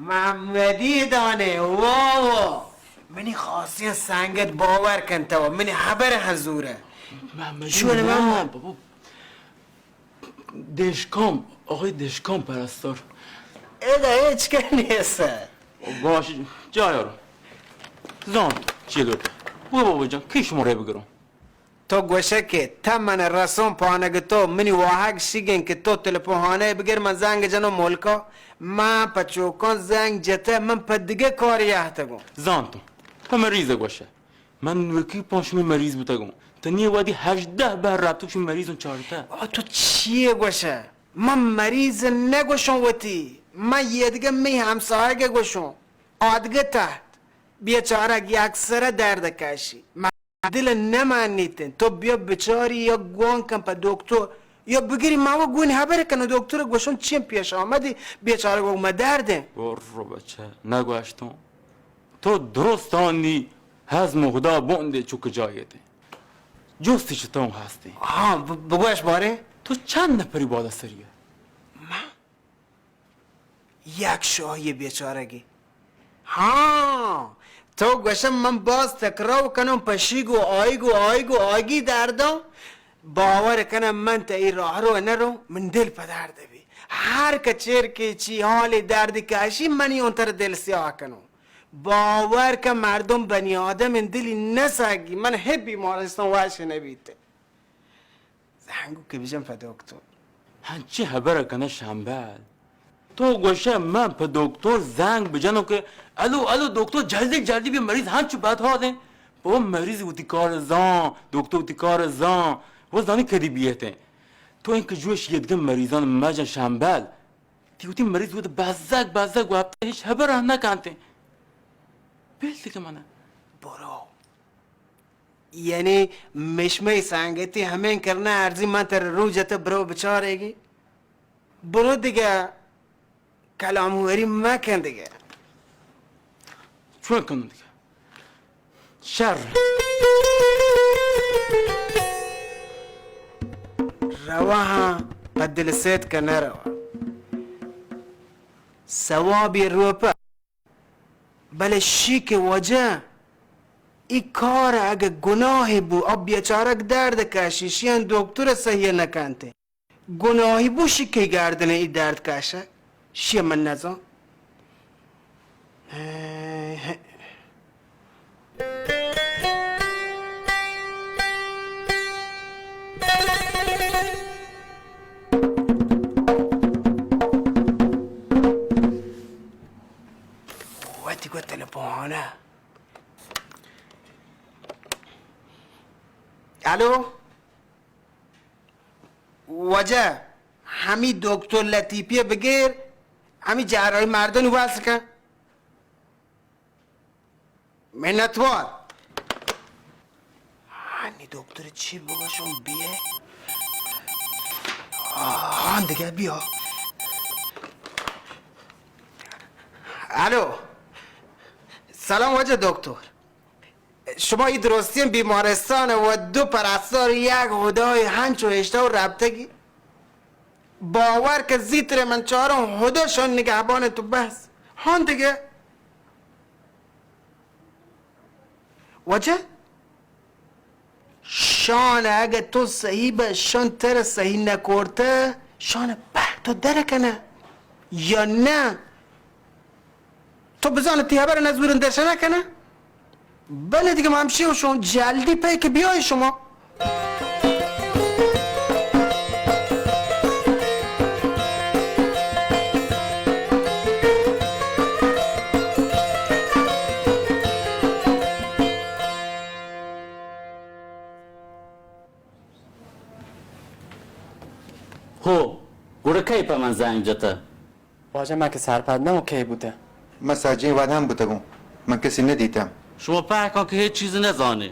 محمدی دانے، واہ واہ. منی خاصیں سنگت، باور کن تو، منی حبر ہزورہ. محمدی چون نہ، ماما؟ بابا، دشکام، آقای دشکام پرستار. ادا ہچ کہ نیست. باش، جا یارو. زان، چی لوٹے؟ بگو بابا جان، کی شما رے بگروں؟ تو گوشے کہ تا من رسون پانگ تو، منی واہگ شیگیں کہ تو تلپوہانے بگر، من زنگ جنو ملکا، من پہ چوکان زنگ جتے، من پہ دگہ کاری اہتگوں. زانتوں، پہ مریض گوشے. من نوکی پانچمی مریض بوتگوں. تنی وادی ہژدہ بہر راتو شمی مریضوں چارتہ. آ، تو چیے گوشے؟ من مریض نگوشوں وتی. من یہ دگہ می ہمساہگ گوشوں. آدگہ تحت بیچارگ یک سر درد کشی. من دل نمانیتن. تو بیا بچاری یا گوان کن پہ دکتر. یا بگری ما و گون حبر کنو دکتر گوشون چیم پیش آمدی بیچارگ و ما دردیں. برو بچہ، نگوشتوں. تو درستانی ہزم و خدا بندے چک جایتے. جستی چتوں ہستی؟ ہاں، ب-، بگوش بارے. تو چند نفری بادا سریہ؟ من؟ یک شاہی بیچارگی. ہاں، تو گوشم من باز تکرار کنم، پشی گو آئی گو آئی گو آگی دردوں. باور کنم من تا ای راہ رو نرو، من دل پہ درد بی. ہر کچیر کی چی حالی دردی کشی، منی اون تر دل سیاہ کنو. باور کن مردم بنی آدم ان دلی نسگی، من ہی بیمارستان وش نبیت. زنگو کہ بجن پہ دکتر. ہنچی حبر کنہ شمبل. تو گوشہ من پہ دکتر زنگ بجنو کہ الو، الو دکتر، جلدی، جلدی بیا، مریض ہنچو بدحالیں. بابا مریض وتی کار زان، دکتر وتی کار زان. و زانی کدی بیتیں. تو انکہ جوش یدگہ مریضان مجن شمبل. تی وتی مریض وت بزگ، بزگ و ہفتہ ہیچ حبر نکنتیں. بل دیگہ منہ. برو. یعنی مشمئی سنگتی ہمیں کرنا ارزی من تر رو جتہ برو بچارے گی. برو دیگہ کلام ہوری مکن دیگہ. چون کنوں دیگہ؟ شر. روا ہاں پہ دل سیت کہ نہ روا. ثوابی روپہ. بلے شی کہ واجہ، ای کار اگہ گناہی بو، آ بیچارگ درد کشی، شیان دکتر صحیح نکنتے. گناہی بو شی کہ گردن ای درد کشہ، شی من نزان. وتی گو تلفن. الو؟ واجہ، ہمی دکتر لطیفی بگیر، ہمی جراحی مردانی وصل کن. منتوار. ہنی دکتر چی بگوشم بیئے؟ آہان دیگہ بیا. الو. سلام واجہ دکتر. شما ای درستیں بیمارستان و دو پرستار یک خدای ہنچو اشتہ و ربتگی؟ باور کہ زیتر من چاروں ہدا شان نگہبان تو بس. ہان دیگہ. واجہ؟ شان اگہ تو صحیح بہ، شان تر صحیح نکورتہ، شان پہ تو در کنہ یا نہ؟ تو بزانہ تی حبر نزورن درشہ نکنہ؟ بلے دیگہ ما ہمشی و شون جلدی پہ کہ بیای شما. ہو، گڑا کئے پہ من زنگ جتہ؟ واجہ، من کہ سرپد نہ اوں کئے بوتہ. من سجیں وھد ہم بوتگوں، من کسی نہ دیتم. شما پہکاں کہ ہچ چیز نہ زانے.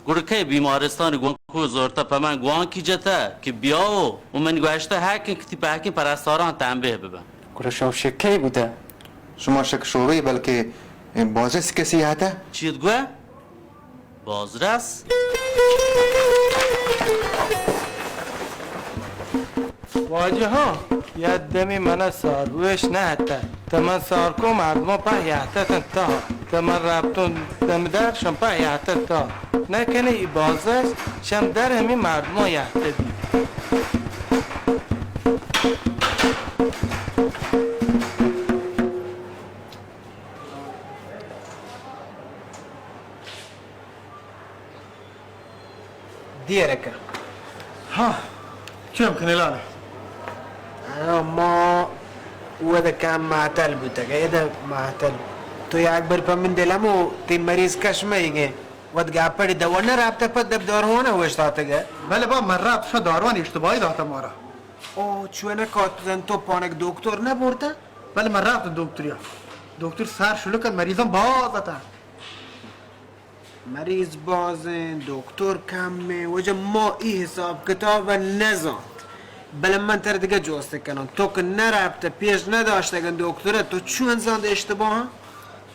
گڑا کئے بیمارستان گوانکو زورتہ پہ من گوانکی جتہ کہ بیاو و من گوشتہ ہکیں کہ تی پہکیں پرستاراں تنبیہ ببن. گڑا شما شک کئے بوتہ؟ شما شک شعبے بلکہ بازرس کسی آتہ؟ چیت گوہ؟ بازرس؟ واجہاں، یک دمی منا سارویش نہ اتہ. تہ من سارکو مردماں پہ یہتہ تن تہا۔ تہ من رپتوں دم در شم پہ یہتہ تہا۔ نکنہ ای بازش شم در ہمی مردماں یہتہ بی۔ دیرکہ۔ ہاں، چون کنی لالا؟ آ، ما ودا کم معطل بوتگ، ادا معطل۔ تو یک بر پہ من دلمو تی مریض کش مئیگے۔ وت گپڑی دوا نہ رابطہ پہ دب داروان اوشتاتگے۔ بلے با من رابطہ شو داروان اشتباہی داتا مارا۔ او، چونہ کاتن تو پانک دکتر نہ برتا؟ بلے من رابطہ دکتریا۔ دکتر سر شلکت مریضان باز اتا۔ مریض بازیں، دکتر کمیں، واجہ ما ای حساب کتاب نزانت۔ بلے من ترا دگہ جوست کناں، تو کہ نہ رپتہ پیش نہ داشتگن دکتر، تو چون زانت اشتباہ؟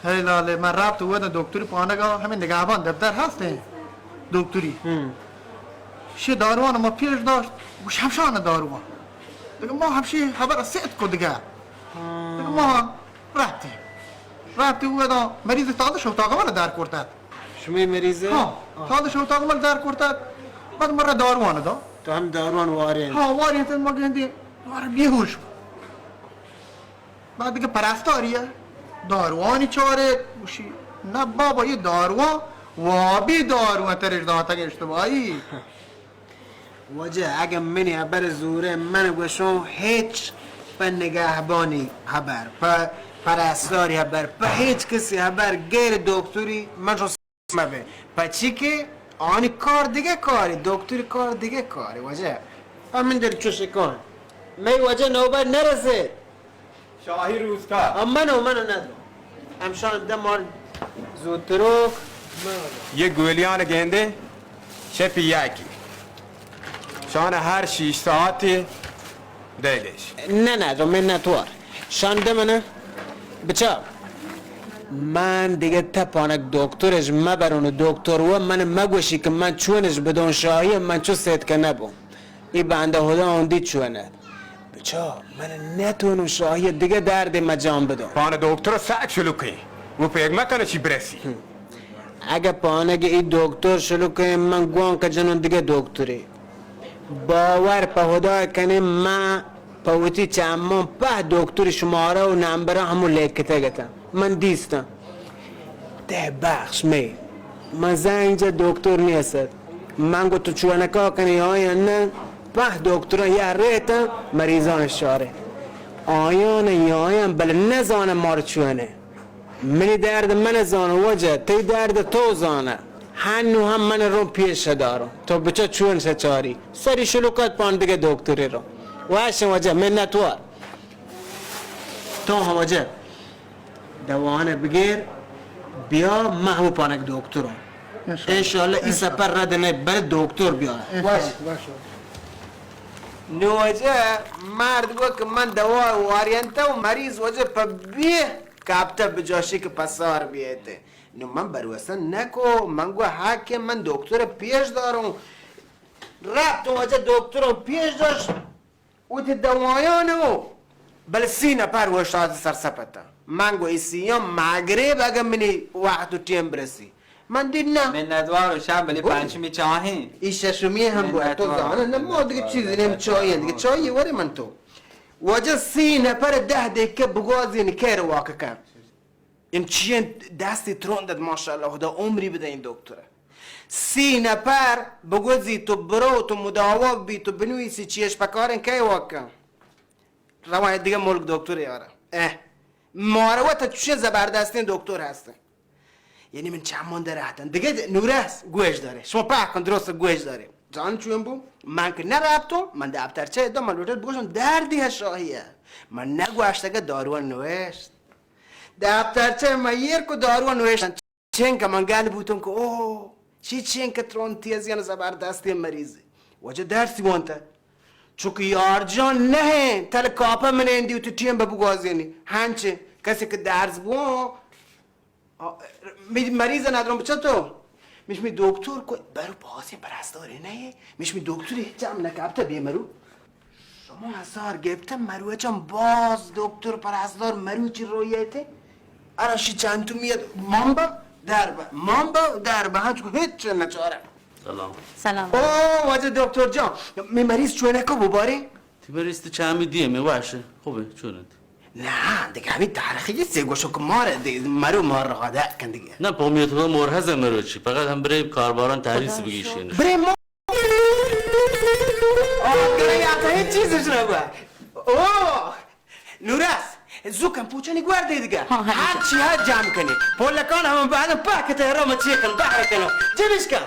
ہے لالے، من رپت ودن دکتری پانگا، ہمیں نگہبان دفتر ہستیں دکتری۔ ہم۔ شی داروان ما پیش داشت، گوش ہمشان داروان۔ دگہ ما ہمشی خبر سیت کو دگہ۔ ہاں۔ دگہ ما رپتیں۔ رپتیں ودن مریض تازہ شو تاگا والا در کرتت۔ شمی مریض؟ ہاں، تازہ شو تاگا والا در کرتت۔ بعد مرا داروان دا۔ تو ہم داروان وارین؟ ہاں، وارین تن ما گندی، مارا بیہوش۔ بعد دگہ پرستاری ہے۔ داروانی چارے، گوشی، نہ بابا، یہ داروان، وابی داروان ترش داتگ اشتباہی۔ واجہ، اگہ منی ہبر زورے، من گوشوں ہچ پہ نگہبانی ہبر، پہ پرستاری ہبر، پہ ہچ کسی ہبر غیر دکتری من شو مبے۔ پچی کہ آنی کار دگہ کاری، دکتری کار دگہ کاری، واجہ۔ ہمین دل چوش کن۔ مئی واجہ نوبت نرسے۔ شاہی روزگار۔ آ، منو، منو ندرو۔ ہمشان دمان زوتروک۔ یہ گولیان گندے، شپی یکی۔ شان ہر شیش ساعتی دیلیش۔ نہ، نہ، تو منتوار۔ شان دمنه۔ بچا۔ من دگہ تپانک دکترش مبرون، دکتر و من مگوشی کہ من چونش بدون شاہی من چو سیت کہ نبون۔ ای بندہ خدا اوندی چونہ۔ بچا، من نتونم شاہی دگہ درد مجان بدم۔ پان دکتر سک شلوکیں۔ وہ پیغمتن چی برسی۔ ہم۔ اگہ پانگ ای دکتر شلوکیں، من گوان کہ جنون دگہ دکتری۔ باور پہ خدا کنے، من پہ وتی چمان پہ دکتری شمارہ و نمبر ہمو لیکتگ اتن۔ من دیستن۔ تہ بخش مئے۔ من زنگ جا دکتر نیست۔ من گو تو چونکا کنی آیان نہ؟ پہ دکتر یا ریت مریضان شارے۔ آیان یا آیان بل نزان مار چونے۔ منی درد من زان واجہ، تی درد تو زانہ۔ ہنو ہم من رو پیش دارم۔ تو بچا چون سچاری۔ سری شلوکت پان دگہ دکتری رو۔ واش واجہ منتوار۔ تو ہم واجہ۔ دوانہ بگیر، بیا، من ہمو پانک دکتروں۔ انشاءاللہ۔ انشاءاللہ ای سفر رد نہ، بلے دکتر بیا۔ انشاءاللہ۔ باش۔ باش۔ نو واجہ مرد گو کہ من دوا وارینتا و مریض واجہ پہ بیہ کاپتا بجاشی کہ پسار بیتے۔ نو من بروسہ نکو، من گو حق کہ من دکتر پیش داروں۔ رپت واجہ دکتروں پیش داشت۔ وتی دوایان و بلے سی نفر اوشتات سرسپتا۔ من گو ای سیاں مغرب اگہ منی وقت و ٹیم برسی۔ من دید نہ۔ منتوار و شام بلی بولی۔ پنچمی چاہیں۔ ای ششمی ہم گو تو منتوار۔ زانہ نہ، ما دگہ چیز نیم چاہی دگہ چاہی ورے من تو۔ واجہ سی نفر دہ دکہ بگوازین کیر واقع کن۔ این چی انت؟ دستی ترند ات، ماشاءاللہ، خدا عمری بدہ این دکتر۔ سی نفر بگوزی تو برو، تو مداوا بی، تو بنویسی چیش پکارن کئے واکن۔ روان دگہ ملک دکتر یارا۔ اہ۔ مارا وت چوشیں زبردستیں دکتر ہستن۔ یعنی من چمان در آتن۔ دگہ نورس گوش دارے۔ شما پاکن درست گوش دارے۔ زان چون بو؟ من کہ نہ رپتوں، من دفترچہ دو، من لوٹت بگوشم دردی ہے شاہی ہے۔ من نہ گوشتگہ داروان نوشت۔ دفترچہ من ایر کو دارو نوشتن۔ چنکہ من گل بوتم کہ اوہ، چی چنکہ ترون تیزی ان زبردستی مریض۔ واجہ درسی وانتہ۔ چونکہ یارجان نہ ہیں، تل کاپہ من اندی تو ٹیم بہ بگوازینی۔ ہنچے کسی کہ درس بو، آ، می مریض ندرم بچہ تو۔ مش می دکتر کو برو بازی پرستاری نہ ہے۔ مش می دکتری جام نہ کپتہ بی مرو۔ شما ہزار گپتن مروچان باز دکتر پرہزدار مروچی رویتے. ارا شی چنتمیت مانبا دربا، مانبا دربا، ہنچ کو ہچ نچارا. سلام. سلام. او واجہ دکتر جان، می مریض چونکو ببارے؟ تی مریض تو چمی دیئے، می واش. خوبه، چونت؟ نه، دیگه همین تاریخی سه گوشو که مار دی، مرو مار را ده کن دیگه. نه، پومیت رو مرهزه مروچی، فقط هم برای کارباران تحریس بگیشین. برای ما آه، گرای آتا هیچ چیزش نبود. اوه! نورس، زو کن پوچانی گور دی دیگه. ها، ها، هر چی هست جمع کنی. پولکان هم بعدم پاکت رو مچی کن، بهر کنو. جمعش کن.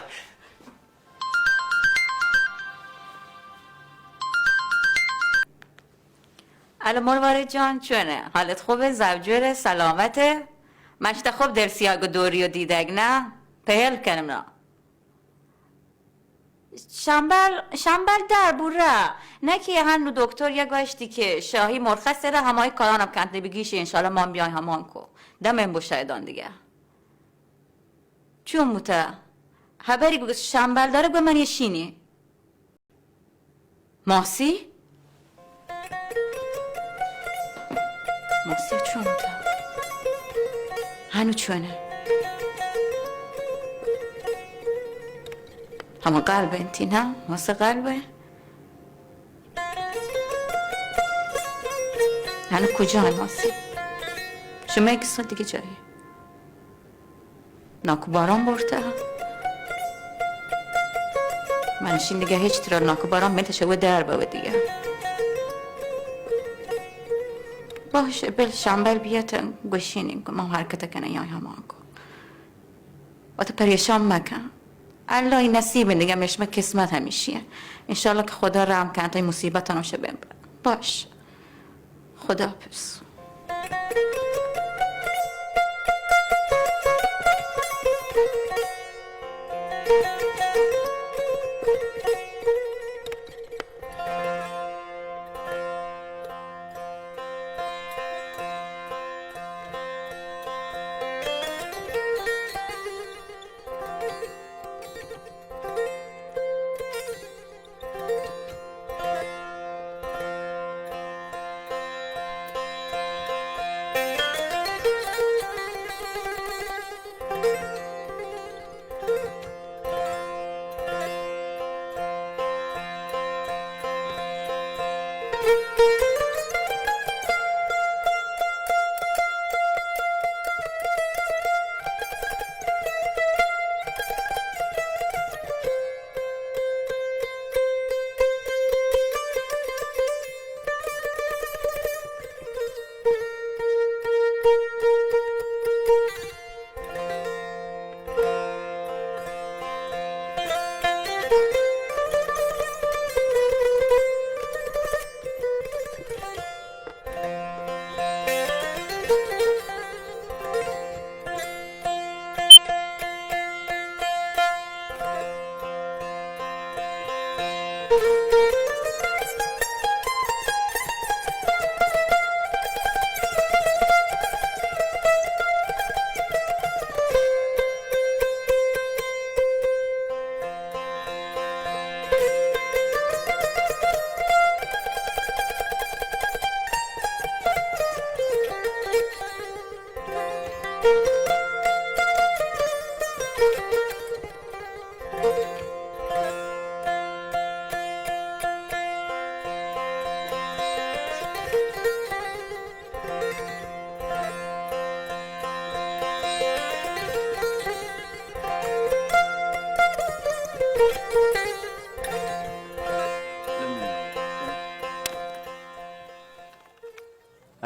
الو مروارید جان، چونه؟ حالت خوبه؟ زوجوره؟ سلامته؟ مشت خوب درسیاگ و دوری و دیدگ نه؟ پهل کنم نه. شنبل، شنبل در بوره. نه که هنو دکتر یک گوشتی که شاهی مرخص داره، همای کارانم کنت بگیش، انشالله من بیای همان کو. دم این بو شایدان دیگه. چون بوته؟ خبری گو شنبل داره گو من یه شینی. ماسی؟ ماسی چون بوته؟ هنو چونه؟ همه قلب انتی نه؟ ماسی قلبه؟ هنو کجا ماسی؟ شما یک سال دیگه جایی؟ ناکو باران برته. من شین دیگه هیچ ترا ناکو باران میته شوه در بوه دیگه. باشه، بل شنبل بیاتن گوشینیم که ما حرکت کنه یا همان کو. و تو پریشان مکن. الله این نصیب دیگه، مشمه قسمت همیشیه. انشالله که خدا رحم کنه تا این مصیبت هم شه بمبر. باش. خداحافظ.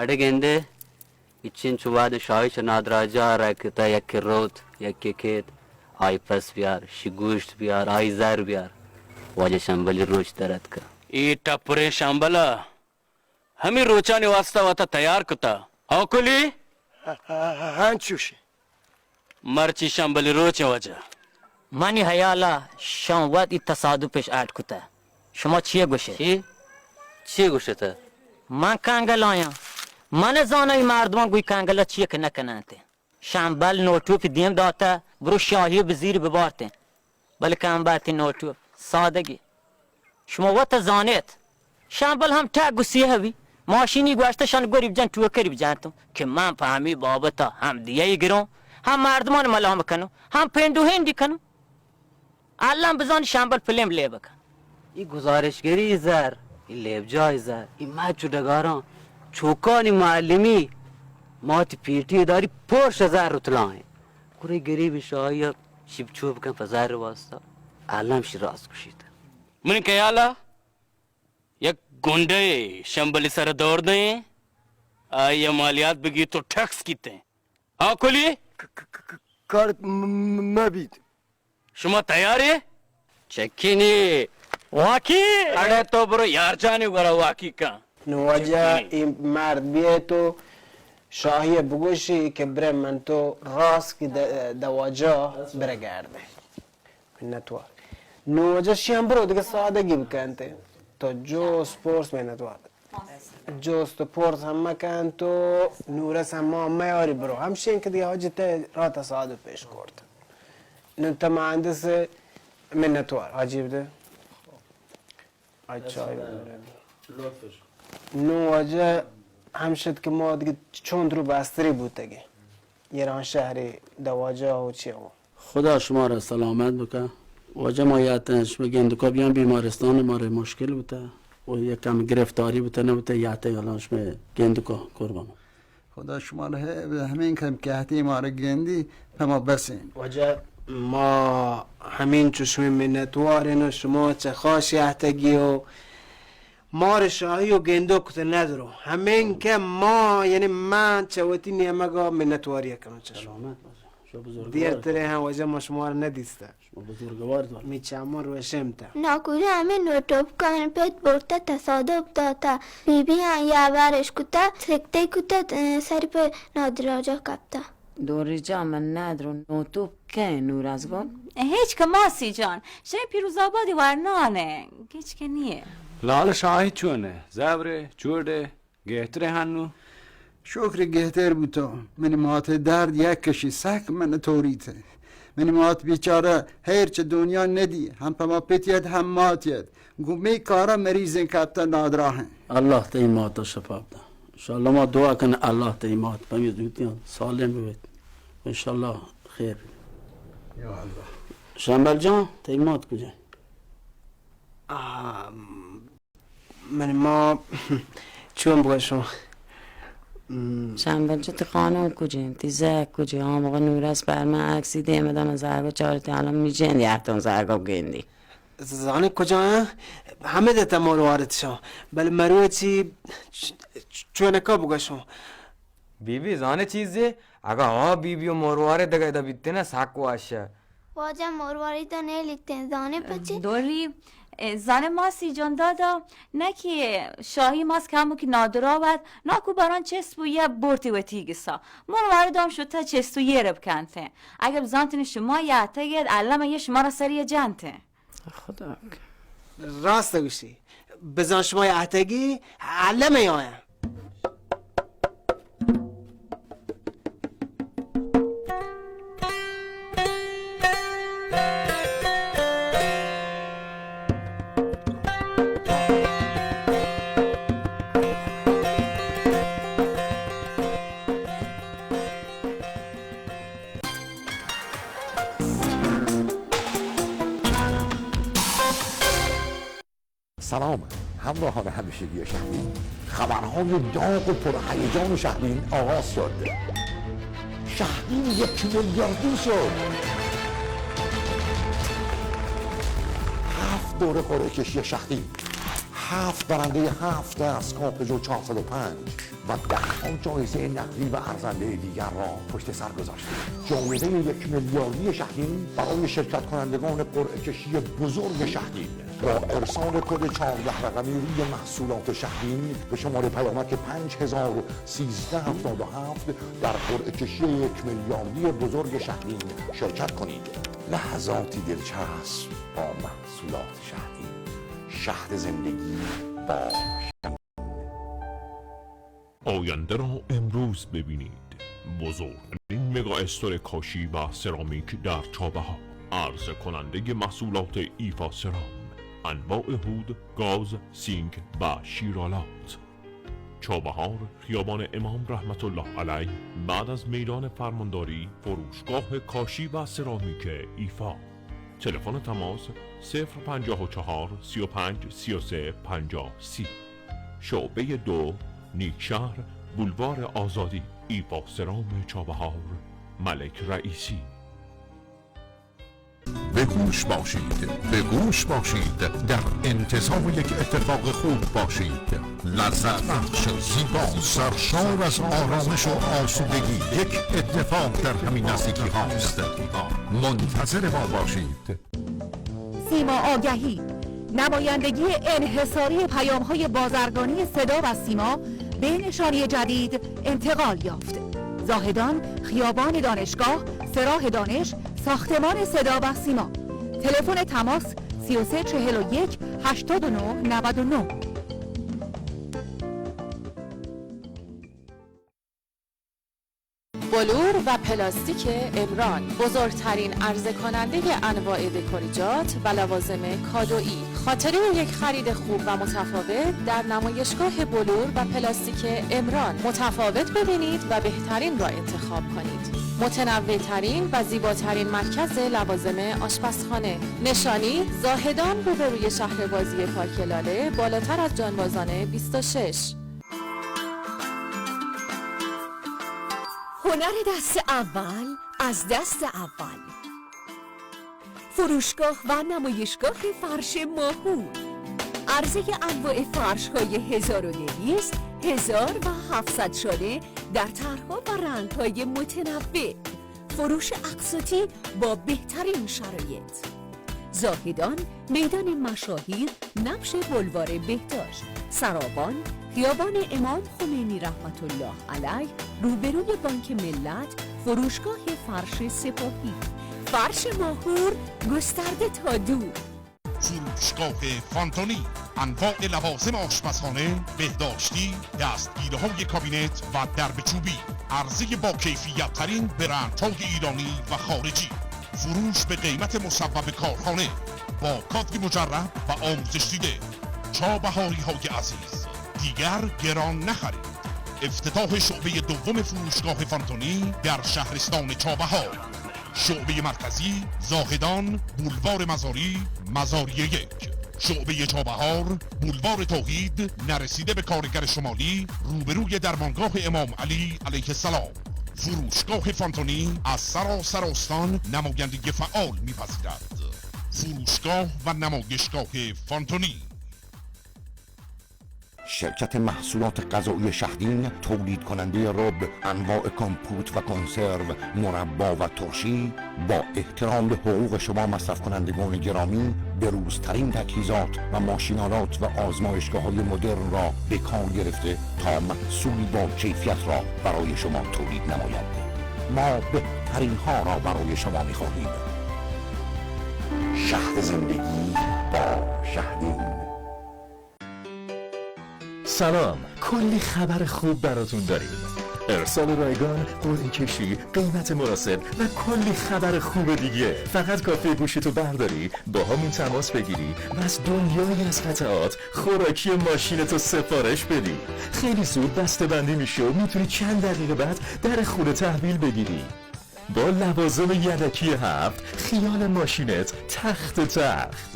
اڑے گندے، اچین چو وہد شاہی چہ نادراہجاہ رکتہ، یکے روت، یکے کیت، آئی پس بیار، شی گوشت بیار، آئی زر بیار۔ واجہ شمبلی روچ در اتکہ۔ اے ٹپریں شمبل ء ہمے روچانی واستا وتا تیار کتہ۔ ہاں کلی؟ ہاں، چوشیں۔ مرچی شمبلی روچیں واجہ۔ منی ہیال ء شاں وت ای تصادفش اڈ کتہ۔ شما چیے گوشے؟ چی؟ چی گوشتہ؟ من کنگل آیاں۔ من زاناں ای مردمان گوی کنگل ء چیے کہ نہ کننت۔ شمبل نوٹوپی دیم داتہ، برو شاہی بزیر ببارتیں۔ بلے کمبختی نوٹوپ سادگی۔ شما وت زانیت، شمبل ہم ٹک گوشی ہبی، ماشینی گوشتہ شان گریب جان ٹوکری بجانتوں کہ من پہ ہمی بابتا ہم دیہی گروں، ہم مردمان ملام کنوں، ہم پنڈو ہندی کنوں۔ الان بزان شمبل پلیم لیب کن۔ ای گزارشگری زر، ای لیب جای زر، ای مچ و ڈگاران، چوکانی معلمی، ماتی پیٹی داری پرش زر و طلائیں۔ گرے گریب شاہی شیب چوب کن پہ زر واسطہ۔ الان شی راست گوشیت۔ من خیالا یک گنڈے شمبلی سر دور دیں، آئی مالیات بگی تو ٹیکس کیتے۔ ہاں کلی؟ ک-، ک-، ک-، ک-، کار م-، م-، مبیت۔ شما تیارے؟ چکینی۔ واکی؟ اڑے تو برو یار جانی گورا واکی کن۔ نو واجہ چکینی۔ ای مرد بیئے تو شاہی بگوشی کہ برے من تو راست کی د-، دواجہ برے گردے۔ منتوار۔ نو واجہ شیان برو دگہ سادگی بکنتے۔ تو جوست پرس منتوار۔ جوست و پرس ہم مکن تو نورس ہم ما میاری برو۔ ہمشین کہ دیگہ حاجی تے راتا سادو پیش کرت۔ نو تا مہندس منتوار۔ حاجی بدے۔ اچھا۔ نو واجہ ہمشت کہ ما دگہ چون درو بستری بوتگی۔ ایران شہری دواجہ و چی ہو۔ خدا شما را سلامت بکا۔ واجہ ما یاتیں شما گندکا بیان بیمارستان مارے مشکل بوتا۔ و یک کم گرفتاری بوتا نہ بوتا یاتیں الان شما گندکا قربان۔ خدا شما را ہے، ہمین کم کہتی مارا گندی پہ ما بسین۔ واجہ ما ہمین چو شما منتوارین و شما چہ خاش یاتگی و مار شاہی و گندوک کت ندرو۔ ہمین کہ ما، یعنی من چہ وتی نیمگا منتواری کنم چہ شما۔ سلامت باشا۔ شما بزرگوار۔ دیر ترے ہم واجہ ما شما را ندیستا۔ شما بزرگوار تو۔ می چمان روشم تا۔ ناکوجا ہمین نو ٹوپکان پت برتا تصادف داتا۔ بی بی آن یا بارش کتا، سکتے کتا، سر پہ نادراجا کپتا۔ دوری جا من ندرو نو توپ کئے نور از گل؟ ہچ کہ ماسی جان، شے پیروز آبادی ورنانے، ہچ کہ نیے۔ لال شاہی چونے، زبرے، چوڑے، گہترے ہنو؟ شکر گہتر بوتو۔ منی مات درد یک کشی سک من توریت۔ منی مات بیچارہ ہیر چہ دنیا ندی، ہم پہ ما پتیت ہم ماتیت۔ گوں می کارا مریضیں کپتہ نادراہیں۔ اللہ تئی ماتا شفا بدہ۔ انشاءاللہ ما دعا کنیں اللہ تئی مات پمی زوتیاں سالم ببیت۔ انشاءاللہ خیر ببیت۔ یا اللہ۔ شمبل جان، تئی مات کجا؟ آ، من ما چون بگوشوں؟ شمبل جان، تئی خانم کجا انت؟ تئی زہگ کجا؟ آ موقع نورس پر من عکسی دیم دم زہگا چارتی، الان می جند یکتون زہگا گندی۔ زانے کجا آں؟ ہمے دتا مروارد شاں، بلے مروچی چ-، چ-، چونکا بگشوں۔ بی بی زانے چیزے؟ اگا آ بی بی و مروارد دگہ ادا بیتنے سک واشہ۔ واجہ مرواری تو نیلیتیں، زانے پچے؟ دوری، اے، زانے ماسی جان دادا، نہ کہ شاہی ماس کمو کہ نادراہ ات، ناکو بران چست بو یا برتی وتی گسا۔ مروارد ہم شتہ چست و یہ رب کنتیں۔ اگہ بزانتنے شما یا اتگید، الم یہ شما را سری جنتیں۔ خدا۔ راست گوشی۔ بزان شما اہتگی علم آیا۔ سلام همراهان همیشگی شهدین. خبرهای داغ و پرهیجان شهدین آغاز شد. شهدین یک میلیاردی شد. هفت دوره قرعه کشی شهدین، هفت برندهٔ هفت اسکاپ جو چهارصد و پنج و ده‌ها جایزهٔ نقدی و ارزندهٔ دیگر را پشت سر گذاشتیم. جایزهٔ یک میلیاردی شهدین برای شرکت کنندگان قرعه کشی بزرگ شهدین با ارسال کد چهارده رقمی روی محصولات شهدین به شمارهٔ پیامک پنج هزار و سیزده هفتاد و هفت در قرعه کشی یک میلیاردی بزرگ شهدین شرکت کنید. لحظاتی دلچسب با محصولات شهدین. شهد زندگی با آینده را امروز ببینید. بزرگترین مگا استور کاشی و سرامیک در چابهار. عرضه کنندهٔ محصولات ایفا سرام. انواع هود، گاز، سینک و شیرآلات. چابهار، خیابان امام رحمت الله علیه، بعد از میدان فرمانداری، فروشگاه کاشی و سرامیک ایفا. تلفن تماس: صفر پنجاه و چهار، سی و پنج، سی و سه، پنجاه، سی. شعبهٔ دو، نیکشهر، بولوار آزادی، ایفا سرام چابهار، ملک رئیسی. به گوش باشید، به گوش باشید، در انتظار یک اتفاق خوب باشید. لذت بخش، زیبا، سرشار از آرامش و آسودگی، یک اتفاق در همین نزدیکی هاست. منتظر ما باشید. سیما آگهی، نمایندگی انحصاری پیام‌های بازرگانی صدا و سیما به نشانی جدید انتقال یافت. زاهدان، خیابان دانشگاه، سراح دانش، ساختمان صدا و سیما. تلفن تماس: سی و سه چهل و یک، هشتاد و نه نود و نه. بلور و پلاستیک امران، بزرگترین عرضه کنندهٔ انواع دکوریجات و لوازم کادویی. خاطرهٔ یک خرید خوب و متفاوت در نمایشگاه بلور و پلاستیک امران. متفاوت ببینید و بهترین را انتخاب کنید. متنوع ترین و زیباترین مرکز لوازم آشپزخانه. نشانی: زاهدان، روبروی شهر بازی پارک لاله، بالاتر از جانبازان بیست و شش. هنر دست اول از دست اول. فروشگاه و نمایشگاه فرش ماهور. عرضهٔ انواع فرش‌های هزار و دویست، هزار و هفتصد شانه در طرح‌ها و رنگ‌های متنوع. فروش اقساطی با بهترین شرایط. زاهدان، میدان مشاهیر، نبش بلوار بهداشت، سراوان، خیابان امام خمینی رحمت الله علیه، روبروی بانک ملت، فروشگاه فرش سپاهی. فرش ماهور، گسترده تا دور. فروشگاه فانتونی، انواع لوازم آشپزخانه، بهداشتی، دستگیره‌های کابینت و درب چوبی، عرضهٔ با کیفیت ترین برندهای ایرانی و خارجی، فروش به قیمت مصوب کارخانه با کادر مجرب و آموزش دیده. چابهاری‌های عزیز، دیگر گران نخرید. افتتاح شعبهٔ دوم فروشگاه فانتونی در شهرستان چابهار. شعبهٔ مرکزی، زاهدان، بولوار مزاری، مزاری یک. شعبهٔ چابهار، بولوار توحید، نرسیده به کارگر شمالی، روبروی درمانگاه امام علی علیه السلام. فروشگاه فانتونی از سراسر استان نمایندگی فعال می‌پذیرد. فروشگاه و نمایشگاه فانتونی. شرکت محصولات غذایی شهدین، تولید کنندهٔ رب، انواع کمپوت و کنسرو، مربا و ترشی، با احترام به حقوق شما مصرف کنندگان گرامی، بروزترین تجهیزات و ماشین‌آلات و آزمایشگاه‌های مدرن را به کار گرفته تا محصولی با کیفیت را برای شما تولید نماید. ما بهترین ها را برای شما می‌خواهیم. شهد زندگی با شهدین. سلام، کلی خبر خوب براتون داریم. ارسال رایگان، قرعه کشی، قیمت مناسب و کلی خبر خوب دیگه. فقط کافیه گوشیتو برداری، با همون تماس بگیری و از دنیایی از قطعات خوراکی ماشینتو سفارش بدی. خیلی زود بسته بندی می‌شه و می‌تونی چند دقیقه بعد در خونه تحویل بگیری. با لوازم یدکی هفت، خیال ماشینت تخت تخت.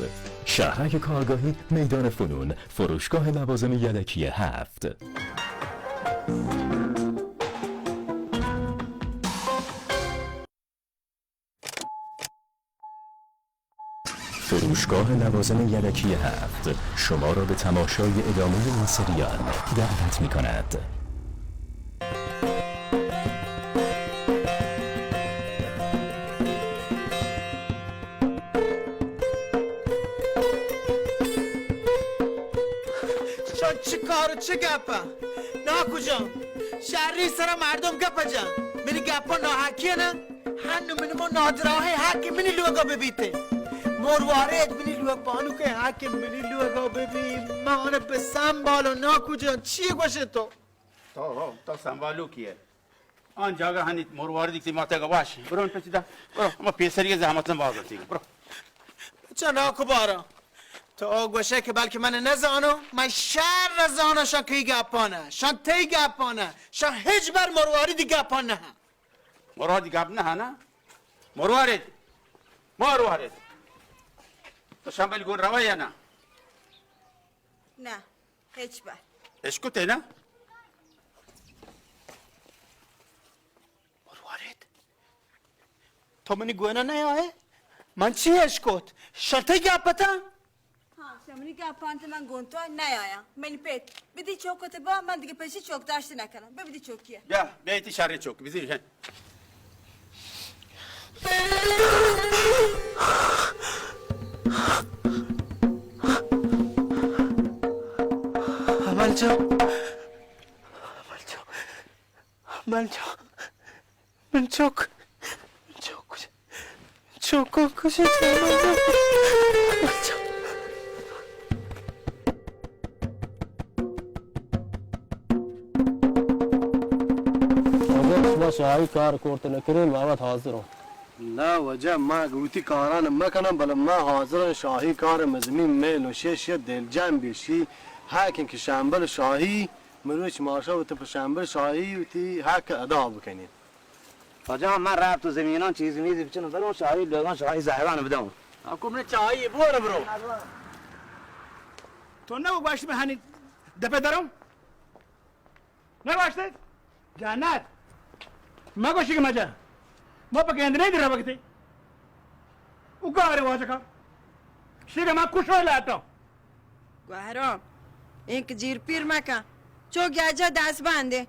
شهرک کارگاهی، میدان فنون، فروشگاه لوازم یدکی هفت. فروشگاه لوازم یدکی هفت شما را به تماشای ادامهٔ این سریال دعوت می‌کند. چون چه کار و چه گپه؟ ناکو جان، شری سر مردم گپ جن. منی گپا ناحقی نه؟ هنو من ما نادراهی حق منی لوگا ببیته. مروارید منی لوگ بانو که حق منی لوگا ببی. ما آنه به سنبالو ناکو جان، چی گوشه تو؟ تو، تو سنبالو کیه؟ آن جاگه هنی مروارید که ما تگا باش. برو پچی دا. برو، ما پیسری زحمت باز تی. برو. چه ناکو بارا. تو او گوشے کہ بلکہ من نزانو، من شر زانو شان کئی گپانہ، شان تئی گپانہ، شان ہچ بر مرواریدی گپان نہ۔ مرواریدی گپ نہ نا؟ مروارید، مروارید۔ تو شمبل گون روی یا نہ؟ نہ، ہچ بر۔ اشکتے نہ؟ مروارید۔ تو منی گونا نیائے؟ من چی اشکت؟ شرطی گپتا؟ ہاں، شمنی گپان تو من گون تو نیایا۔ منی پت، بدی چوک تے با، من دیگه پیشی چوک داشت نکنم۔ ببدی چوکیه۔ بیا، بیا ایتی شر چوک، بزیر ہیں۔ عمل جان، عمل جان، عمل جان۔ من چوک، من چوک کجا، چوک کجا، من چوک۔ اگر شما شاہی کار کرت نکنین، ما وت حاضر ہوں۔ نہ واجہ، ما گوتی کاران مکنم، بلے ما حاضر ہوں شاہی کار مزمین میل و شش دل جنب بیشی۔ حق کہ شمبل شاہی مروچ ماشا وتی پہ شمبل شاہی وتی حق ادا بکنین۔ واجہ، من رفت و زمینان چیز میزی بچنم، برون شاہی لوگان شاہی زہران بدون۔ اکو من چاہی بور برو۔ تو نہ گوشت من ہنی دپہ درم؟ نہ گوشت؟ جانت۔ ما گوشی کہ مجا۔ ما پہ گندنے در وقتی۔ او کار واجہ کا۔ شیگا ما کشو لاٹو۔ گوہرام، اینک جیر پیر مکن۔ چو گیاجا دست بندے۔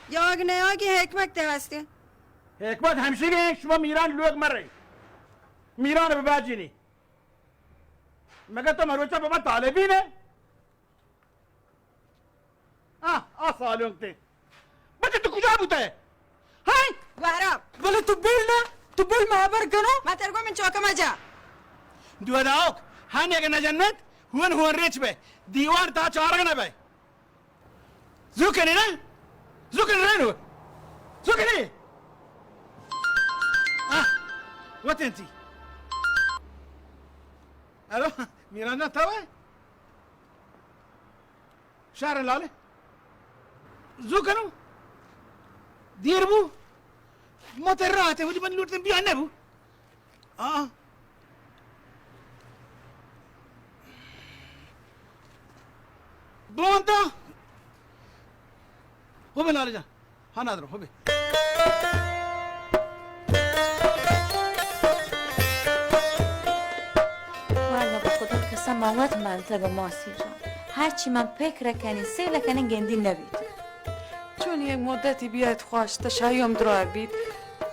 یاگ نیاگی حکمت تے ہستے۔ حکمت ہمشی گئے، شما میران لوگ مرے۔ میران بباجینی۔ مگر تو مروچا بابا طالبی نے؟ آ، آ سالونک تے۔ بچہ تو کجا بوتا ہے؟ ہائیں؟ گوہرام۔ بلے تو بل نہ، تو بل ما ہبر کنو۔ ما ترگو من چوکا مجا۔ دو داوک، ہن یک نجنت، ہون ہون ریچ بے۔ دیوار تا چارگ نہ بے۔ زو کنی نا؟ زو کنی رینو؟ زو کنی؟ آ، وطن تی۔ الو، میران جان، تو ہے؟ شہر لالے۔ زو کنو۔ دیر بو۔ ما تر راہ تے، ولی من لوٹتم بیا نہ بو۔ آ۔ بوندا۔ ہو بے لالے جان۔ ہاں نادرو، ہو بے۔ واللہ بہ خدا قسم، ما وت منتگ ماسی جان۔ ہرچی من پکر کنی، سیل کنی گندی نبیت۔ چون یک مدتی بیایت خوش، تہ شاہی ہم درار بیت۔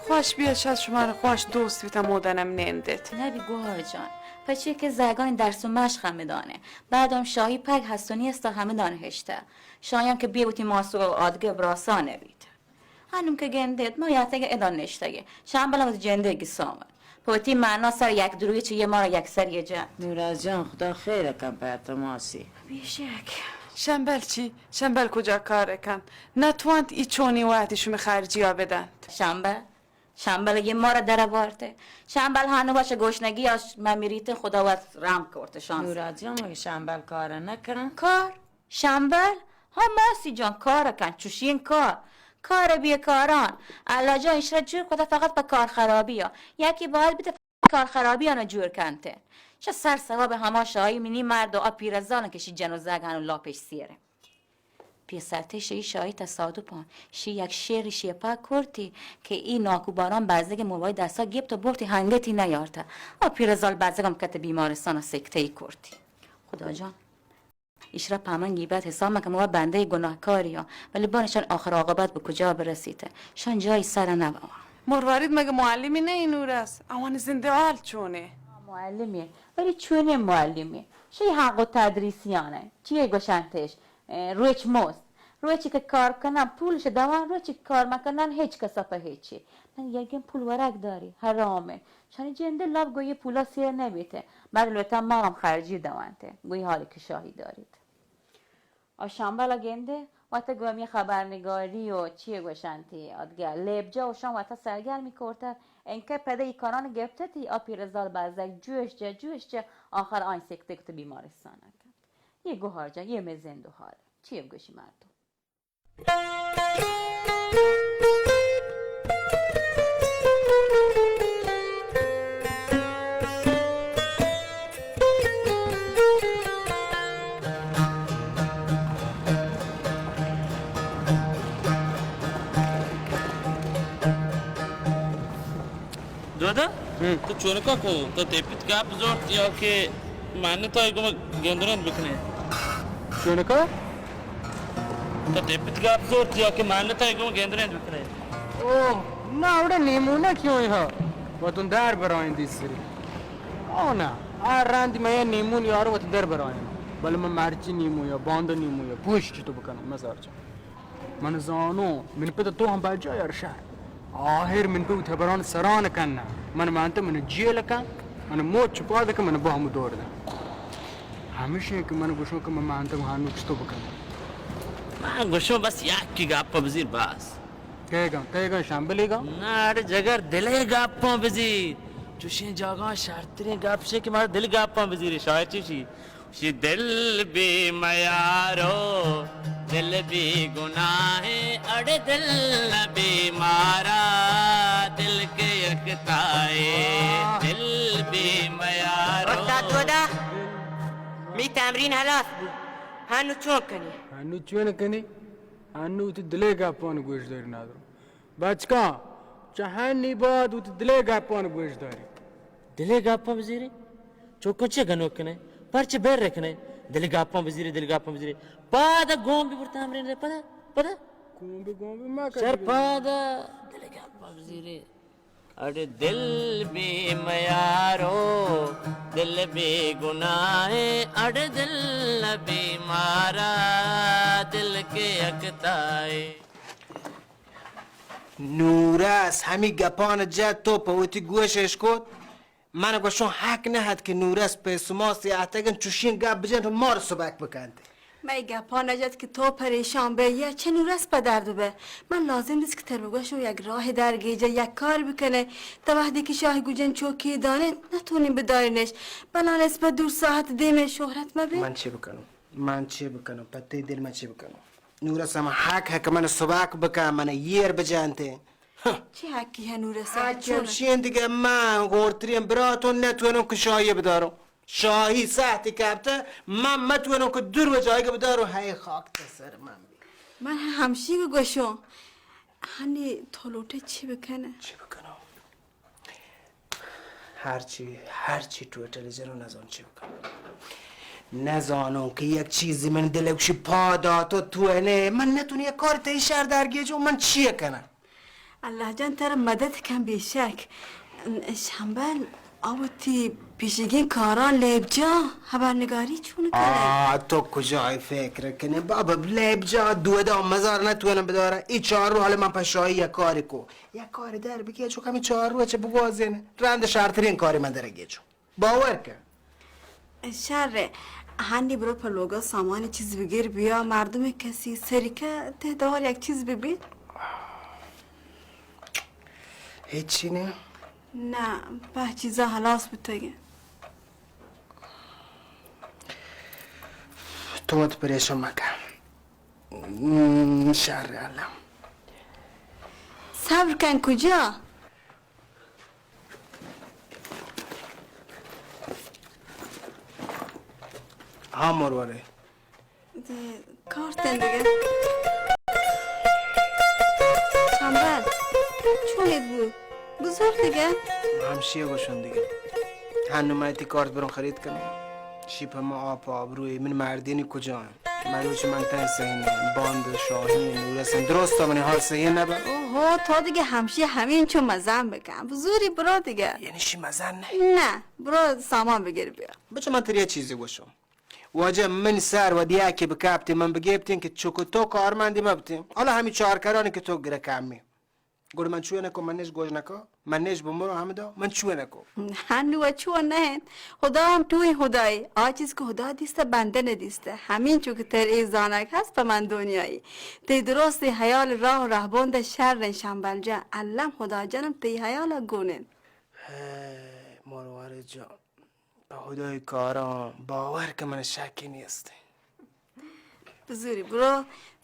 خوش بیایت، شاید شمارا خوش دوست بیت، ہمودن ہم نندت۔ نبی گوہر جان، پچے کہ زیگانی درس و مشق ہمدانہ۔ بعد ہم شاہی پگ ہست و نیست ہمدان ہشتہ۔ شاہی ہم کہ بیا وتی ماسو آدگہ براسا نبیت۔ ہنوم کہ گندیت، ما یاتگہ ادا نشتگہ۔ شمبل وتی جندے گساون۔ پہ وتی معنا سر یک دروی چہ یہ مارا یک سر یہ جا۔ نوراز جان، خدا خیر کن پہ تماسی۔ بیشک۔ شمبل چی؟ شمبل کجا کار کن؟ نتوانت ای چونی وقتی شمی خرجی ها بدنت۔ شمبل؟ شمبل یہ مارا در بارتے۔ شمبل ہنو باش گوشنگی آش ممیریت، خدا وت رحم کرتے شانس۔ نوراز جان، مگہ شمبل کار نکن؟ کار؟ شمبل؟ ہاں ماسی جان، کار کن، چوشین کار۔ کار بیکاران۔ اللہ جان ایشرا جور کتا فقط پہ کار خرابی ها۔ یکی باید بیت کار خرابی آنو جور کنتے۔ چہ سر ثواب ہما شاہی منی مرد و آ پیرزال کہ شی جن و زگ ہنو لاپش سیرے۔ پیسرتے شی شاہی تصادفان۔ شی یک شعر شی پا کرتی کہ ای ناکو باران بزگ موبایل دستا گپت و برتی ہنگتی نیارتا۔ آ پیرزال بزگم کت بیمارستان سکته‌ای کرتی۔ خدا جان۔ ایشرا پہ من گیبت حساب مکن، ما بندهٔ گناهکاری ها، ولی بانشان آخر عاقبت به کجا برسیته؟ شان جایی سر نبوا۔ مروارید مگه معلمی نه این نورس؟ اوان زنده حال چونه؟ معلمی، ولی چونه معلمی؟ شی حق و تدریسیانه. چیه گوشنتش؟ اه، روچ مزد. روچی که کار کنن پولش دوان، روچی که کار مکنن هیچ کسا په هیچی. من یگم پول ورق داری، حرامه. شانی جنده لب گویی پولا سیر نبیته. بعد لوتا ما هم خرجی دوانته. گویی حالی که شاهی دارید. آ شمبل گنده، وت گوں ہمے خبرنگاری و چی گوشنتی، آ دگہ لیبجا و شان وت سرگرمی کرتہ، انکہ پدا ای کاران گپتتی، آ پیرزال بزگ جوش جا، جوش جا، آخر آن سکتے کت بیمارستان کپت. یہ گوہار جان، یہ مئے زند و حال. چی گوشی مردم؟ دودا، ہم. تو چونکا کو؟ تو تپت گپ زورت یا کہ من تو گم گندرند بکنے؟ چونکا؟ تو تپت گپ زورت یا کہ من تو گم گندرند بکنے؟ اوہ، نہ، اوڑا نیمونا کیوں ہا؟ وتون در برائیں دیسری. او نہ، آ رند میں نیمون یارو وت در برائیں. بل میں مرچی نیمو یا باند نیمو یا پوش چی تو بکنم، مزار جان. من زانو، من پت تو ہم بجا یار شہر. آہر من پہ وتی ہبران سران کن. من مانت من جیل کن، من موت چپاد کن، من بہم دور دن. ہمیشہ کہ من گوشوں کہ من مانت ہانو چتو بکن. من گوشوں بس یکی گپ بزیر بس. کئے گا، کئے گا شامبلی گا؟ نہ، اڑے جگر دلے گپاں بزیر. چوشیں جاگاں شرتریں گپ شے کہ مارا دل گپاں بزیر، شاعر چی شی؟ شی دل بی میارو، دل بی گناہ، اڑے دل نبی مارا، دل کے یکتائے، دل بی میارو. وقتا دودا، می تمرین ہلاس بو. ہنو چون کنی؟ ہنو چون کنی؟ ہنو تی دلے گپان گوش داری نادرو. بچکاں، چہ ہنی بعد وتی دلے گپان گوش داری. دلے گپاں بزیری؟ چوکاں چے گنوک کنے؟ پرچے بیر رکھنے؟ دلے گپاں بزیری، دلے گپاں بزیری. پادا گون بی برتا ہمرین رے، پدا، پدا. گون بی، گون بی، ما شر کدی پادا. دلے گپاں بزیری. اڑے دل بی میارو، دل بی گناہ، اڑے دل نبی مارا، دل کے یکتائے. نورس ہمی گپان جت تو پہ وتی گوش اش کت. من گوشوں حق نہ ات کہ نورس پہ سما سیاہتگن چوشیں گپ بجنت و مار سبک بکنت. مئے گپان جت کہ تو پریشان بئے یا چہ نورس پہ درد بئے. من لازم دیست کہ تر بگوشوں یک راہ درگیجہ، یک کار بکنے. تا وہدے کہ شاہ گوجن چوکی دانت نتونی بدارینش. بلان اسپہ دور ساعت دیمے شہرت مبی. من چی بکنوں؟ من چی بکنوں؟ پہ تئی دل من چی بکنوں؟ نورس ہم حق ہے کہ من سبک بکن، من ایر بجنت. ہاں. چی حقی ہے نورس؟ حق چون؟ ہمشی انت دگہ من گورترین براتوں نتونوں کہ شاہی بداروں. شاہی ساعتی کپتہ، من متونوں کہ دور و جایگہ بداروں. ہے خاک تہ سر من بی. من ہمشی گوشوں. ہنی تو لوٹے چی بکنہ؟ چی بکنوں؟ ہرچی، ہرچی ٹوٹل جنوں نزان چی بکنوں. نزانوں کہ یک چیزی من دل گوشی پا داتو تو نے. من نتونی یک کار تئی شر درگیجوں، من چی کنم؟ اللہ جان ترا مدد کن بیشک. شمبل، آ وتی پیشگیں کاراں لیبجا خبرنگاری چون کنئے؟ آ، تو کجای فکر کنئے بابا؟ لیبجا دودا مزار نتونم بدارم. ای چار روچ حالا من پہ شاہی یک کاری کو. یک کاری در بگیج، چو کمی چار روچ بگوازین. رند شرترین کاری من در گیجو. باور کن. شر. ہنی برو پہ لوگا سامان چیز بگیر بیا، مردم کسی سریکہ تہ دار یک چیز ببی. ہچی نہ؟ نہ، پہ چیزا ہلاس بوتگیں. تو وت پریشان مکن. ہم، شر اللہ. صبر کن کجا؟ ہاں مروارے. دے، کارت اندگہ. شمبل، چونت بو؟ بزور دگہ. ہمشی گوشن دگہ. ہنو من تی کارت برون خرید کنم. شی پہ ما آپ آبروی من مردینی کجا؟ مروچ من تن سہی نہ، باند شاہین نورسن درست من حال سہی نہ بہ. اوہو، تو دگہ ہمشی ہمین چو مزن بکن. بزوری برو دگہ. یعنی شی مزن نہ؟ نہ، برو سامان بگیر بیا. بچہ من تری چیزی گوشم. واجہ من سر و دیا کہ بکپتی من بگیپتین کہ چکو تو کارمندی مبتین. حالا ہمی چارکرانی کہ تو گرہ کمی. گڑا من چوئے نکو، من نش گوش نکو، من نش بمرو ہمدا، من چوئے نکو۔ ہنو و چو نہ انت۔ خدا ہم ٹوئیں خدائے، آ چیز کہ خدا دیستہ، بندہ نہ دیستہ۔ ہمینچو کہ تر اے زانگ ہست پہ من دنیائی۔ تئی درستیں حیال راہ و رہبند شر انت شمبل جان، الم خدا جانم تئی حیال گون انت۔ ہے مروار جان، پہ خدای کاراں باور کہ من شکی نیست۔ بزوری برو،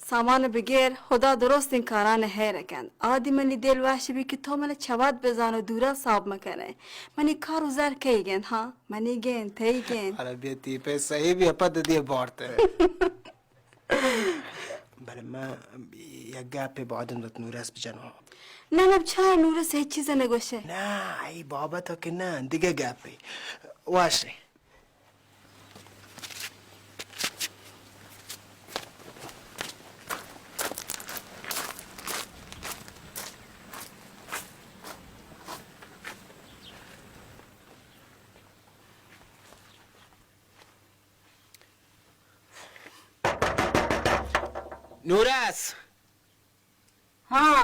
سامان بگیر، خدا درستیں کاران خیر کنت۔ آدی منی دل وش بی کہ تو من چہ وت بزان و دورا ساب مکنئے۔ منی کار و زر کئی گند؟ ہاں، منی گند، تئی گند۔ حالا بیا تی پہ صحیح بیا پد دی بارت۔ بلے من یک گپے بادن وت نورس بجناں۔ نہ، نہ، بچار نورس ہچ چیز نگوشے۔ نہ، ای بابت کہ نہ، دگہ گپے۔ واشے۔ نورس! ہاں۔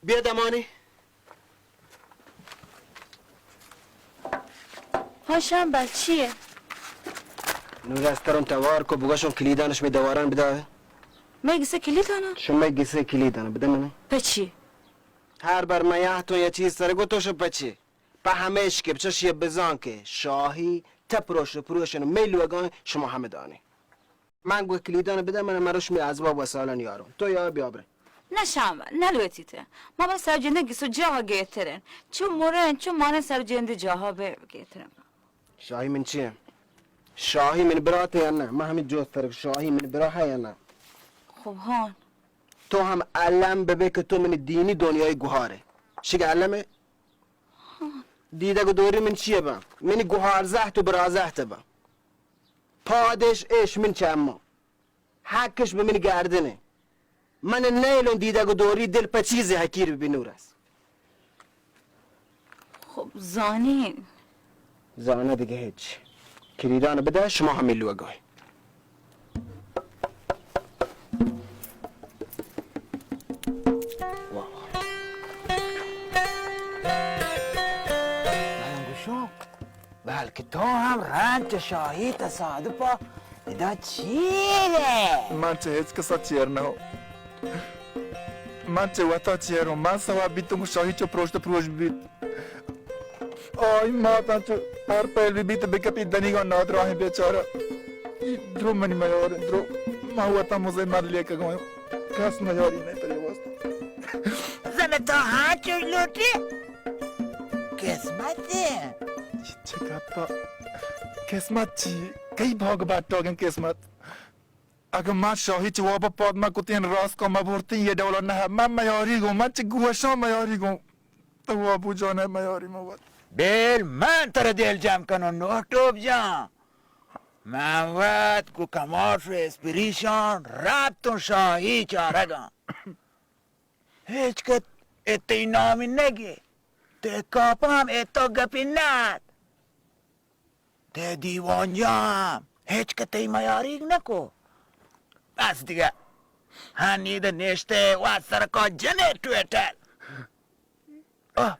بیا دمانی۔ ہاں شمبل، چیے؟ نورس ترون توار کو بگوشون کلیدان شمی دواران بدا۔ مئے گسے کلیدانا؟ شمئے گسے کلیدانا بدا منے۔ پچی؟ ہر بر من یہتون یا چیز سر گو تو شو پچی۔ پہ ہمیش کہ بچشی بزان کہ شاہی تہ پروش و پروشن و مئے لوگاں شما ہمے دانی۔ من گو کلیدان بدہ، من مروش می ازباب وسالان یارون۔ تو یا بیا برے۔ نہ شامل، نہ لوٹی تہ۔ ما بس سر جندے گس و جاہ گہترین۔ چو مرین، چو مانن سر جندے جاہ بے گہترین۔ شاہی من چی؟ شاہی من برات یا نہ؟ من ہمیں جوست ترک، شاہی من برا ہے یا نہ؟ خب ہان۔ تو ہم علم ببے کہ تو منی دینی دنیای گوہارے۔ شگہ علمے؟ دیدگ و دوری من چیے با؟ منی گوہار زہت و برا زہت با۔ پادش اش من چہ اما۔ حقش بہ منی گردنے۔ من نیلون دیدگ و دوری دل پہ چیزے حقیر ببی نورس۔ خب زانین۔ زانہ دگہ ہچ۔ کلیدان بدہ، شما ہمے لوگا۔ واہ۔ من گوشوں، بلکہ تو ہم رند چہ شاہی تصادفا ادا چیر ئے؟ من چہ ہچ کسا چیر نہ ہوں۔ من چہ وتا چیر ہوں۔ من سوب بیتوں کہ شاہی چو پروشت پروش بیت۔ آئی ماتاں چو ہر پہل بی بیت بکپی دنیگا نادراہیں بیچارہ۔ ای درو منی میار، درو۔ من وتا مزے مر لیکگاں۔ کس میاری نہیں تری واسطہ۔ زن تو ہاں چو لوٹی؟ قسمت ئے۔ چی چہ گپا؟ قسمت چی؟ کئی بھاگ باٹاگیں قسمت؟ اگہ من شاہی چہ وابا پاد مہ کتیں، راست کا مہ برتیں، یہ ڈولا نہ، من میاری گوں، من چہ گوشاں میاری گوں۔ تو وابو جان ء میاری مہ وت۔ بیل، من ترا دل جم کنوں نوٹوپ جان۔ من وت گوں کماش و اسپریشان رپتوں شاہی چارگاں۔ ہچ کت ء تئی نامی نگے، تئی کاپا ہم ء تو گپی نہ ات۔ تئی دیوان جاہ ہم ہچ کت تئی میاریگ نکو۔ بس دگہ۔ ہنی دہ نشتے و سرکا جنے ٹویٹر۔ آہ!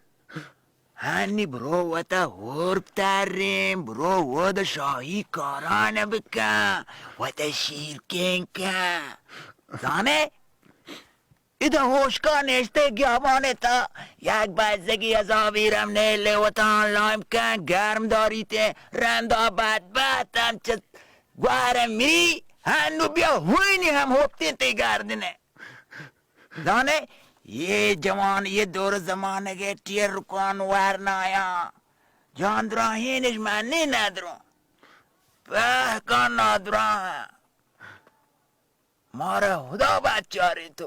ہنی برو وتا ہور بترین، برو ودا شاہی کاران بکن، وتا شیرکین کن۔ زانے؟ ادا ہوشکا نشتے گیابان تا، یک بزگی عذابی رم نیلے وتان لائم کن، گرم داریتے، رندا بدبختن چہ گوارم مری، ہنو بیا ہوینی ہم ہوپتین تی گردنے۔ زانے، یہ جوان، یہ دور زمانگے ٹیر رکان ورنایا۔ جاندراہینش منی ندروں۔ پہکان نادراہ۔ مارا خدا بچارے تو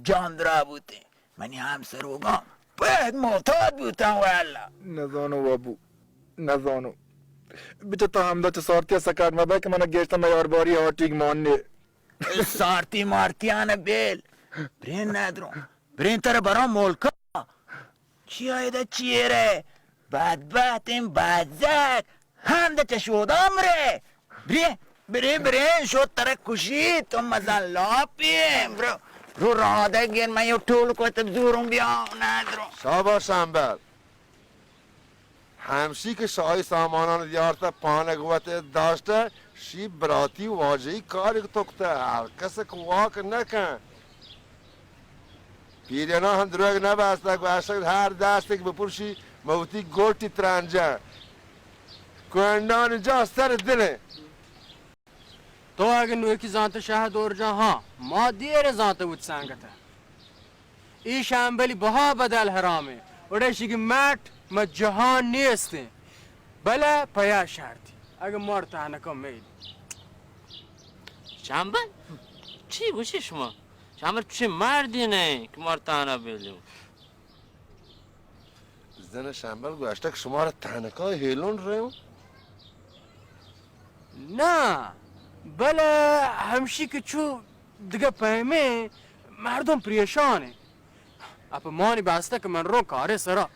جاندراہ بوتے۔ منی ہمسروگاں پہک معتاد بوتاں واللہ۔ نزانو بابو، نزانو۔ بچہ تو ہمدا چہ سارتیا سکاٹ مبئے کہ منا گیشتر میارباری ہاٹیگ ماننے۔ اے سارتی مارتیان بیل۔ برین ندروں۔ برین تر برا ملکا۔ چیا ادا چیرے؟ بدبختیں بزگ۔ ہند چہ شودا مرے۔ برین، برین، برین، شو ترا کشی، تو مزن لاپی، برو۔ رو رادگین من یو ٹول کو تب زوروں بیا ندروں۔ شاباش شمبل۔ ہمشی کہ شاہی سامانان دیارتہ پانگ وت داشتہ، شی براتی واجہی کارک تکتہ، ہر کس کہ واک نکن۔ پیرینا ہم دروگ نبستہ، گوشتگ ہر دستک بپرشی موتی گوٹی ترنجہ۔ کوہنڈان جا سر دلیں۔ تو اگہ نوکی زانتہ شاہ دور جان، ہاں، ما دیر زانتہ وت سنگتہ۔ ای شمبلی بہا بدل حرامیں۔ اڑے شگی مٹ ما جہان نیستیں۔ بلے پیا شرطی۔ اگہ مار تہنکا میل۔ شمبل؟ چی گوشی شما؟ شمبل چی مردی نہیں کہ مار تہنا بیلیو؟ زن شمبل گوشتگ شمارا تہنکا ہیلون رہیوں؟ نہ، بلے ہمشی کہ چو دگہ پیمیں مردم پریشان انت۔ اپہ مانی بستہ کہ من رو کارے سرا۔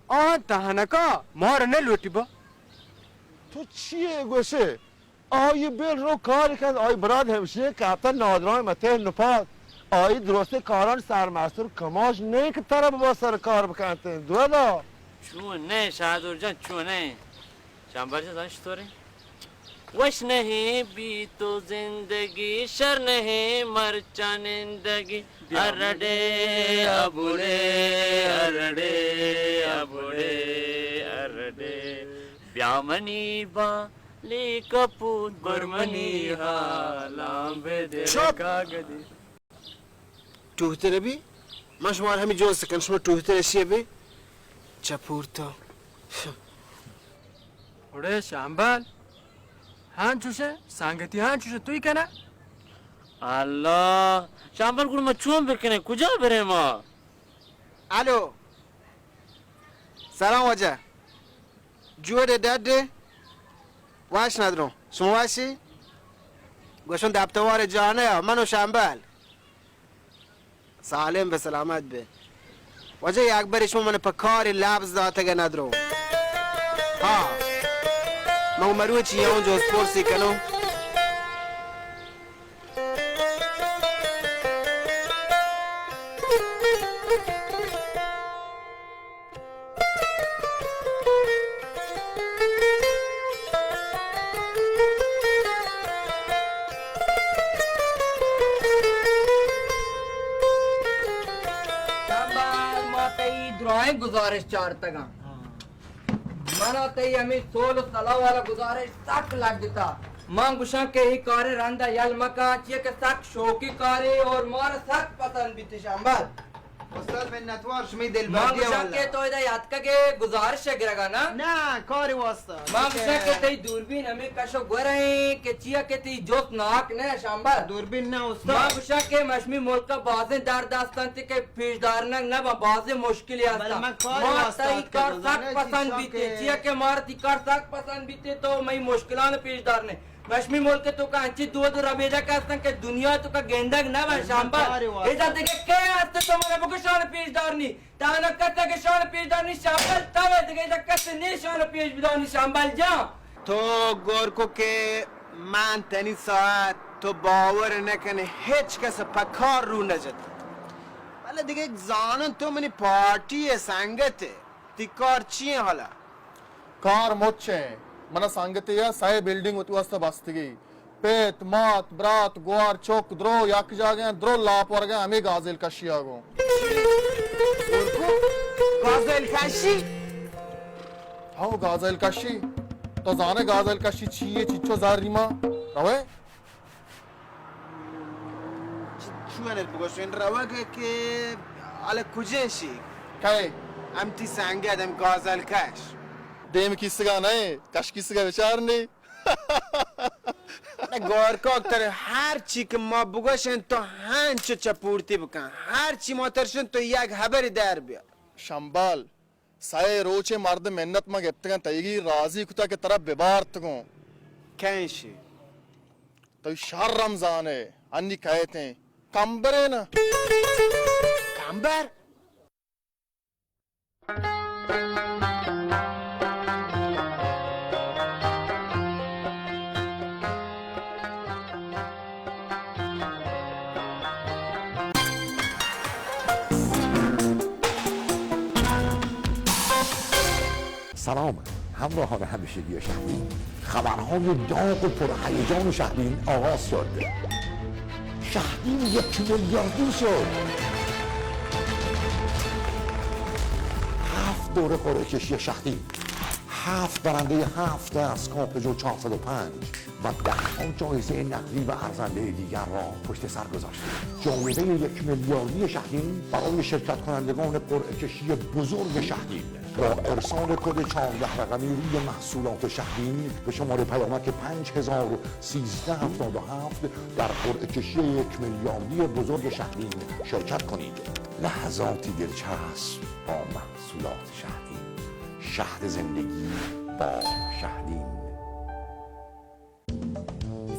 آ تہنکا مار نہ لوٹی با۔ تو چیے گوشے؟ آئی بل رو کار کن، آئی براد ہمشی کہ حتی نادران متے نپاد۔ آئی درست کاران سرمستر کماش نہیں کہ طرف با سر کار بکنتے۔ دودا۔ چون نہیں شاہدور جان، چون نہیں؟ شمبل جان زانش تو رہے؟ وش نہیں بی تو زندگی، شر نہیں مرچا نندگی۔ ارڈے ابوڑے، ارڈے ابوڑے، ارڈے۔ بیا منی بالی کپوت، بر منی حالاں بدے۔ چپ! کاگدی۔ ٹوہتر بی، من شما ہمے جوست کن، شما ٹوہتر اشی بی۔ چپور تو۔ اڑے شمبل، ہاں چوشے، سنگتی ہاں چوشے، توی کنا؟ اللہ، شمبل گڑ ما چون بکنے، کجا برے ما؟ الو۔ سلام واجہ۔ جوڑے ڈڈے؟ واش ندروں۔ شما واشی؟ گوشن دپتوار جانه، منو شمبل۔ سالم به سلامت به۔ واجہ یک بری شما من په کار لبز داتگ ندرو۔ ہاں۔ من مروچی اوں جوز پرسی کنوں۔ شمبل، ما تئی درائیں گزارش چارتگاں۔ منا تئی ہمے سول و صلاح والا گزارش سک لگتا۔ من گوشاں کہ اے کارے رندا یل مکن، چیا کہ سک شوقی کارے اور مارا سک پسند بیت شمبل۔ استاد منتوار شمی دل من بردی گوشاں والا۔ کہ تو ادا یاتکگے گزارش گرگا نا؟ نا، کاری واسطہ۔ من گوشاں کہ تئی دوربین ہمے کش و گور ایں کہ چیا کہ تئی جست ناک نہ شمبل۔ دوربین نہ استاد۔ من گوشاں کہ مشمی ملک بازیں درد استنت کہ پیش دارنگ نہ باں، بازیں مشکلی ہستاں۔ بلے من کاری ما واسطہ تئی اتکگوں، کار سک زانے پسند چیزاں بیتے، کہ چیا کہ مارا تئی کار سک پسند بیتے تو مئی مشکلان پیش دارنے۔ مشمی ملک تو کا انچی دود و ربیدگ ہستن کہ دنیا تو کا گندگ نہ بن شمبل۔ ادا دگہ کئے ہست تو منا بگو شان پیش دارنی؟ تانا کس کہ شان پیش دارنی شمبل، تو دگہ ادا کس نی شان پیش بدارنی شمبل جان۔ تو گور کو کہ من تنی ساعت تو باور نہ کنے ہچ کس پکار رو نہ جت۔ بلے دگہ زانن تو منی پارٹی ہے، سنگت ہے۔ تی کار چی ہیں حالا؟ کار مچ ہیں۔ منا سنگتے یا سائے بلڈنگ وتی واسطہ بستگی۔ پت، مات، برات، گوار، چک، درو، یک جاگہ ہیں، درو لاپ ورگا ہمیں گازیل کشی آگو۔ گازیل کشی؟ ہاں، گازیل کشی۔ تو زانے گازیل کشی چی ہے، چیچو زاری ما؟ روے؟ چ-، چونت بگوشین روگ کہ حال کجے شی؟ کئے؟ ہم تی سنگت ہم گازیل کش۔ دیم کیسگا نئے، کش کیسگا بچار نی۔ نہ گورکاک تر ہر چی کہ ما بگوشین تو ہنچ چپورتی بکن۔ ہر چی ما ترشن تو یک حبری در بیا۔ شمبل، سئے روچے مرد منت ما گپتگن تئیگی راضی کتا کہ ترا ببارتگوں۔ کئے شی؟ تو شر ہم زانے، انی کئیتیں۔ کمبرے نا۔ کمبر؟ سلام همراهان همیشگی شهدین. خبرهای داغ و پرهیجان شهدین آغاز شد. شهدین یک میلیاردی شد. هفت دور قرعه کشی شهدین، هفت برندهٔ هفت اسکاپ جو چهارصد و پنج و ده‌ها جایزهٔ نقدی و ارزندهٔ دیگر را پشت سر گذاشتیم. جایزهٔ یک میلیاردی شهدین برای شرکت کنندگان قرعه کشی بزرگ شهدین با ارسال کد چهارده رقمی روی محصولات شهدین به شمارهٔ پیامک پنج هزار و سیزده هفتاد و هفت در قرعه کشی یک میلیاردی بزرگ شهدین شرکت کنید. لحظاتی دلچسب با محصولات شهدین. شهد زندگی با شهدین.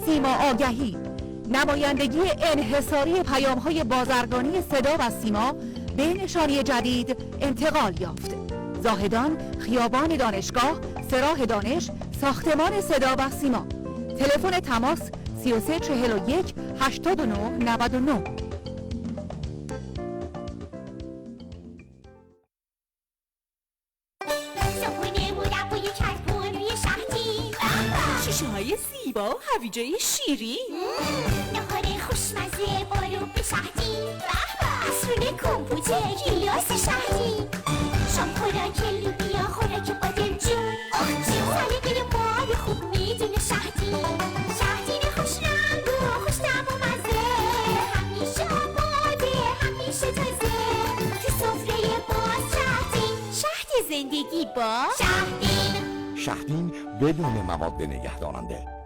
سیما آگهی، نمایندگی انحصاری پیام‌های بازرگانی صدا و سیما به نشانی جدید انتقال یافت. زاهدان، خیابان دانشگاه، سه راه دانش، ساختمان صدا و سیما. تلفن تماس: سی و سه چهل و یک هشتاد و نه نود و نه. صبحونه مربای کلبن روی شهدین، به به. شیشه‌های زیبا و هویجهٔ شیرین. مم. ناهار خوشمزه با لوپ شهدین، به به. عصرونه کمپوت گیلاس شهدین. شام خوراک لوبیا خوراک بادمجون. آخ جون. سلیقهٔ مای خوب می‌دونه شهدین. شهدین خوش رنگ و خوش طعم و مزه. همیشه آماده، همیشه تازه. تو سفرهٔ باز شهدین. شهد زندگی با شهدین. شهدین بدون مواد نگهدارنده.